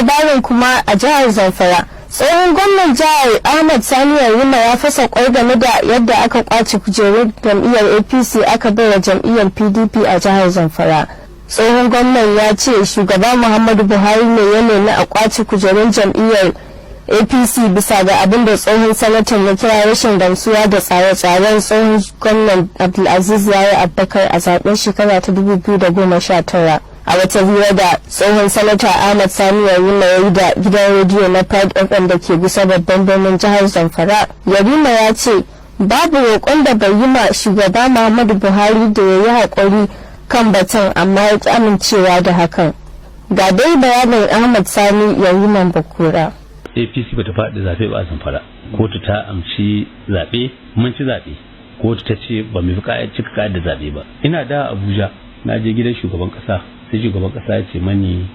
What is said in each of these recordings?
Labarin kuma, a jihar Zamfara, tsohon gwamnan jihar Ahmad Sani Yarima ya fasa kwai game da yadda aka kwace kujerun jam'iyyar APC aka baiwa jam'iyyar PDP a jihar Zamfara. Tsohon gwamnan ya ce shugaba Muhammadu Buhari ne ya nemi a kwace kujerun jam'iyyar APC bisa ga abin da tsohon sanatan ya kira rashin gamsuwa da tsare-tsaren tsohon gwamnan Abdulaziz Yari Abubakar a zaben shekara ta 2019. A wata hira da tsohon sanata Ahmad Sani Yarima ya yi da gidan rediyo na Pride FM da ke bisa babban birnin jihar Zamfara, Yarima ya ce babu roƙon da bai yi ma shugaba Muhammadu Buhari da ya yi haƙuri kan batun, amma ya ƙi amincewa da hakan. Ga dai bayanin Ahmad Sani Yariman Bakura. APC bata faɗi zaɓe ba a Zamfara. Kotu ta amci zaɓe, mun ci zaɓe. Kotu ta ce ba mu fi cika ka'idar da zaɓe ba. Ina da Abuja, na je gidan shugaban ƙasa, sai shugaban ƙasa ya ce mani,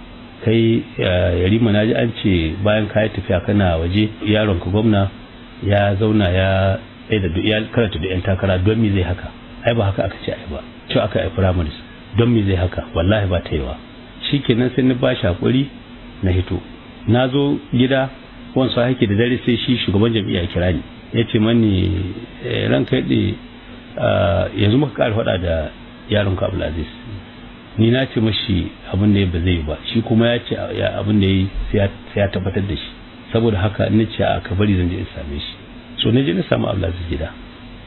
"Kai Yarima, na ji an ce bayan ka yi tafiya kana waje, yaron ka gwamna ya zauna ya tsaye da ya karanta da yan takara. Don me zai haka? Ai ba haka aka ce ai ba, cewa aka yi primaries. Don me zai haka? Wallahi ba ta yiwa." Shikenan, sai na ba shi hakuri na hito. Na zo gida wansu hake da dare, sai shi shugaban jam'iyya ya kira ni, ya ce mani, "Ranka yadda, yanzu muka ƙara faɗa da yaron ka Abdulaziz. Ni na ce mashi abin da ya ba zai yi ba, shi kuma ya ce abin da ya yi sai ya tabbatar da shi. Saboda haka ni ce a ka bari zan je in same shi." So na je na samu Abdulaziz gida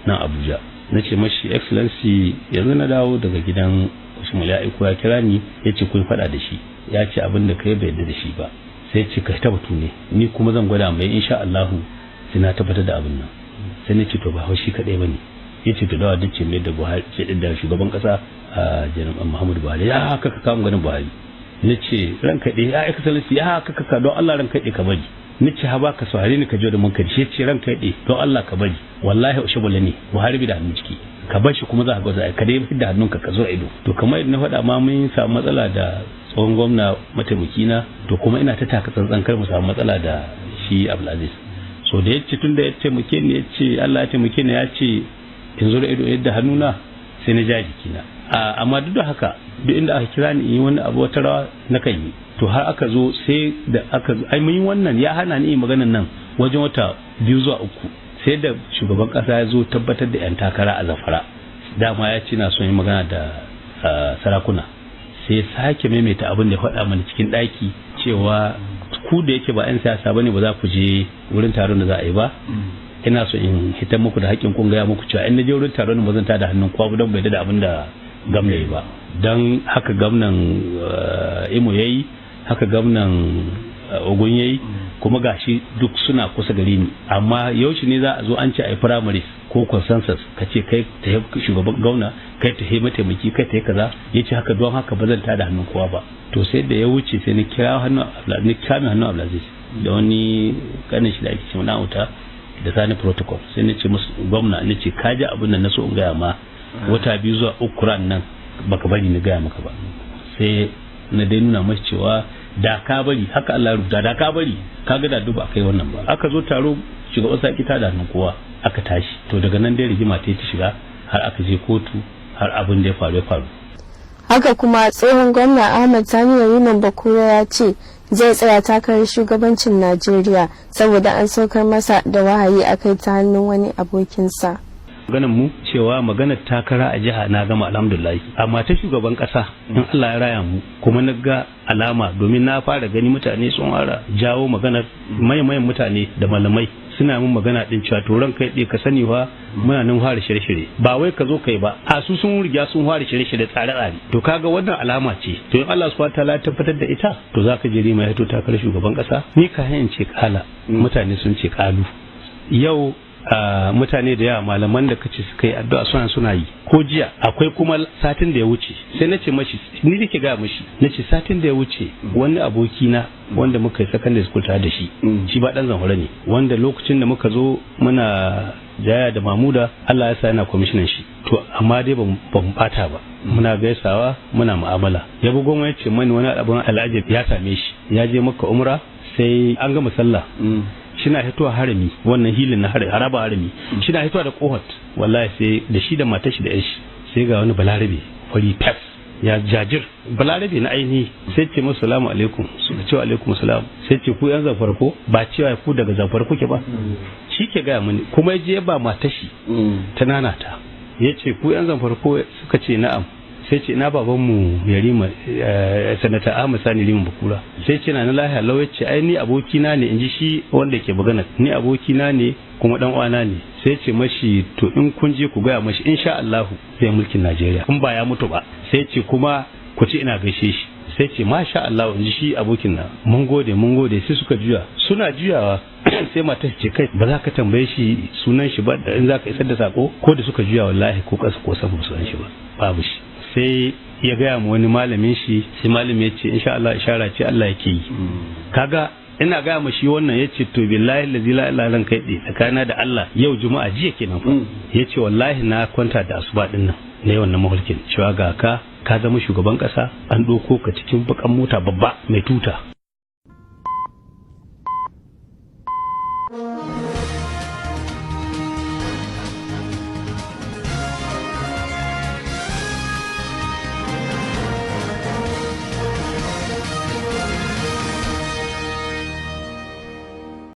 nan Abuja. Na ce mashi, "Excellency, yanzu na dawo daga gidan Usman, ya aiko ya kira ni, ya ce kun faɗa da shi, ya ce abin da kai bai yarda da shi ba." Sai ce, "Ka tabbatu ne, ni kuma zan gwada mai, insha Allahu sai na tabbatar da abin nan." Sai na ce, "To, ba haushi kadai bane." Ya ce, "To, dawa duk ce mai da Buhari ce da shugaban kasa a Janar Muhammadu Buhari ya haka ka kawo ganin Buhari." Na ce, "Ranka ɗaya, ya Excellency, ya haka ka, don Allah ranka ɗaya ka bari." Ni ce, "Ha ba ka saurare ni ka ji da mun kai." Shi ce, "Ranka ɗaya, don Allah ka bari. Wallahi Oshiomhole ne, Buhari bi da hannun ciki. Ka bar shi, kuma za ka ga ka dai da hannunka ka zo ido." To, kamar yadda na faɗa ma, mun samu matsala da tsohon gwamna mataimaki na, to kuma ina ta taka tsantsan kar mu samu matsala da shi Abdulaziz. So da yace tun da ya taimake ni, ya ce Allah ya taimake ni, ya ce in zo da ido yadda hannuna, sai na ja jikina. Amma duk da haka, duk inda aka kira ni in yi wani abu, wata rawa na kan yi. To, har aka zo, sai da aka zo ai mun yi wannan, ya hana ni yin maganan nan wajen wata 2 zuwa 3. Sai da shugaban kasa ya zo tabbatar da yan takara a Zamfara, dama ya ce na son yi magana da sarakuna, sai sake maimaita abin da ya faɗa mana cikin ɗaki cewa ku da yake ba 'yan siyasa bane, ba za ku je wurin taron da za a yi ba. Ina so in hitar muku da haƙƙin kun gaya muku cewa in na je wurin taron ba zan tada hannun kowa don bai da abin da gamna yi ba. Don haka gamnan Imo yayi haka, gamnan Ogun yayi, kuma gashi duk suna kusa gare ni. Amma yaushe ne za a zo an ce a yi primaries ko consensus, ka ce kai ta shugaban gwamna, kai ta mataimaki, kai ta yi kaza? Ya ce haka, don haka ba zan tada hannun kowa ba. To, sai da ya wuce, sai na kira hannu, na kame hannu Abdulaziz da wani kanin shi da ake cewa na'uta da Sani Protocol. Sai na ce musu, "Gwamna," na ce, "ka ji abin da na so in gaya ma wata 2 zuwa 3 ran nan, baka bari na gaya maka ba." Sai na dai nuna masa cewa da ka bari haka Allah rubuta, da ka bari ka ga da duba kai wannan ba. Aka zo taro, shugaban saki ta da hannun kowa, aka tashi. To, daga nan dai rigima ta ta shiga har aka je kotu, har abin da ya faru ya faru. Haka kuma tsohon gwamna Ahmad Sani Yariman Bakura ya ce zai tsaya takarar shugabancin Najeriya saboda an saukar masa da wahayi akai ta hannun wani abokinsa. Maganar mu cewa maganar takara a jiha na gama, alhamdulillah. Amma ta shugaban kasa, in Allah ya raya mu kuma na ga alama, domin na fara gani mutane sun fara jawo maganar, mayan mutane da malamai suna mun magana din cewa, "To, ran kai ka sani fa, muna nan fara shirye-shirye, ba wai ka zo kai ba." A su sun riga sun fara shirye-shirye, tsare-tsare. To, kaga wannan alama ce. To, in Allah subhanahu wataala ya tabbatar da ita, to zaka je Rima ya to takarar shugaban kasa. Ni ka in ce kala, mutane sun ce kalu. Yau mutane da yawa, malaman da kace suka yi addu'a, suna yi. Ko jiya akwai, kuma satin da ya wuce, sai na ce mashi, ni nake ga mashi, na ce satin da ya wuce wani aboki na wanda muka yi secondary school tare da shi, shi ba dan Zamfara ne, wanda lokacin da muka zo muna jaya da Mamuda, Allah ya sa yana kwamishinan shi. To, amma dai ba mu bata ba, muna gaisawa, muna mu'amala. Ya bugo ya ce mani wani abun al'ajab ya same shi. Ya je Maka umra, sai an gama sallah, shina hitowa harami, wannan hilin na haraba harami, shina hitowa da kohot, wallahi sai da shi da matar shi da yan shi, sai ga wani Balarabe fari fes. Ya jajir, Balarabe na ainihi. Sai ce musu, "Salamu alaikum." Suka ce, "Alaikum salam." Sai ce, "Ku yan Zamfara ko ba cewa ku daga Zamfara kuke ba?" Shi ke gaya mani, kuma ya je ba matar shi ta nanata. Ya ce, "Ku yan Zamfara ko?" Suka ce, "Na'am." Sai ce, "Ina babanmu Yarima, Sanata Ahmad Sani Rimin Bakura?" Sai ce, "Na lahiya lau." Ce, "Ai ni abokina ne," in ji shi wanda ke magana, "ni abokina ne kuma dan uwana ne." Sai ce mashi, "To, in kun je ku gaya mashi insha Allahu zai mulkin Najeriya in ba ya mutu ba." Sai ce, "Kuma ku ce ina gaishe shi." Sai ce, "Masha Allah," in ji shi abokin na, "mun gode, mun gode." Sai suka juya. Suna juyawa sai matar ce, "Kai, ba za ka tambaye shi sunan shi ba da in za ka isar da sako?" Ko da suka juya, wallahi ko kasa ko sama sunan shi ba, babu shi. Sai ya gaya ma wani malamin shi, sai malamin ya ce, "Insha Allah ishara ce Allah yake yi." Kaga ina gaya ma shi wannan, ya ce, "To, billahi lazi la ilaha illa kai tsakanina da Allah, yau Juma'a, jiya kenan fa." Ya ce, "Wallahi na kwanta da asuba din nan na yi wannan mahulkin cewa ga ka ka zama shugaban kasa, an ɗauko ka cikin bakan mota babba mai tuta."